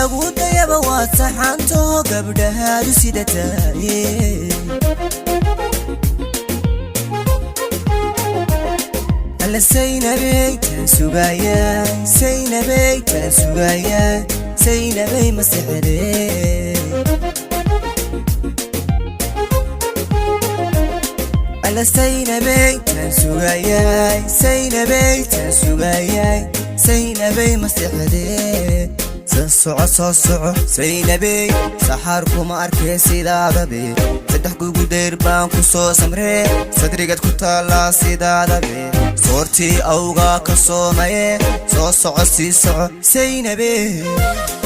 Lagu dayaba waad saxaantaho, gabdhahaadu sida taaye. Alla Saynabey taan sugayaa, Saynabey taan sugayaa, Saynabey masexdee. Alla Saynabey taan sugayaa, Saynabey taan sugayaa, Saynabey masexdee. Soo soco, soo soco, Saynabey, saxaar kuma arkee sidaadabe. Saddex gugudeyr baan ku soo samree, sadrigad ku taallaa sidaadabe. Soortii awgaa ka soomaye, soo soco, sii soco, Saynabey.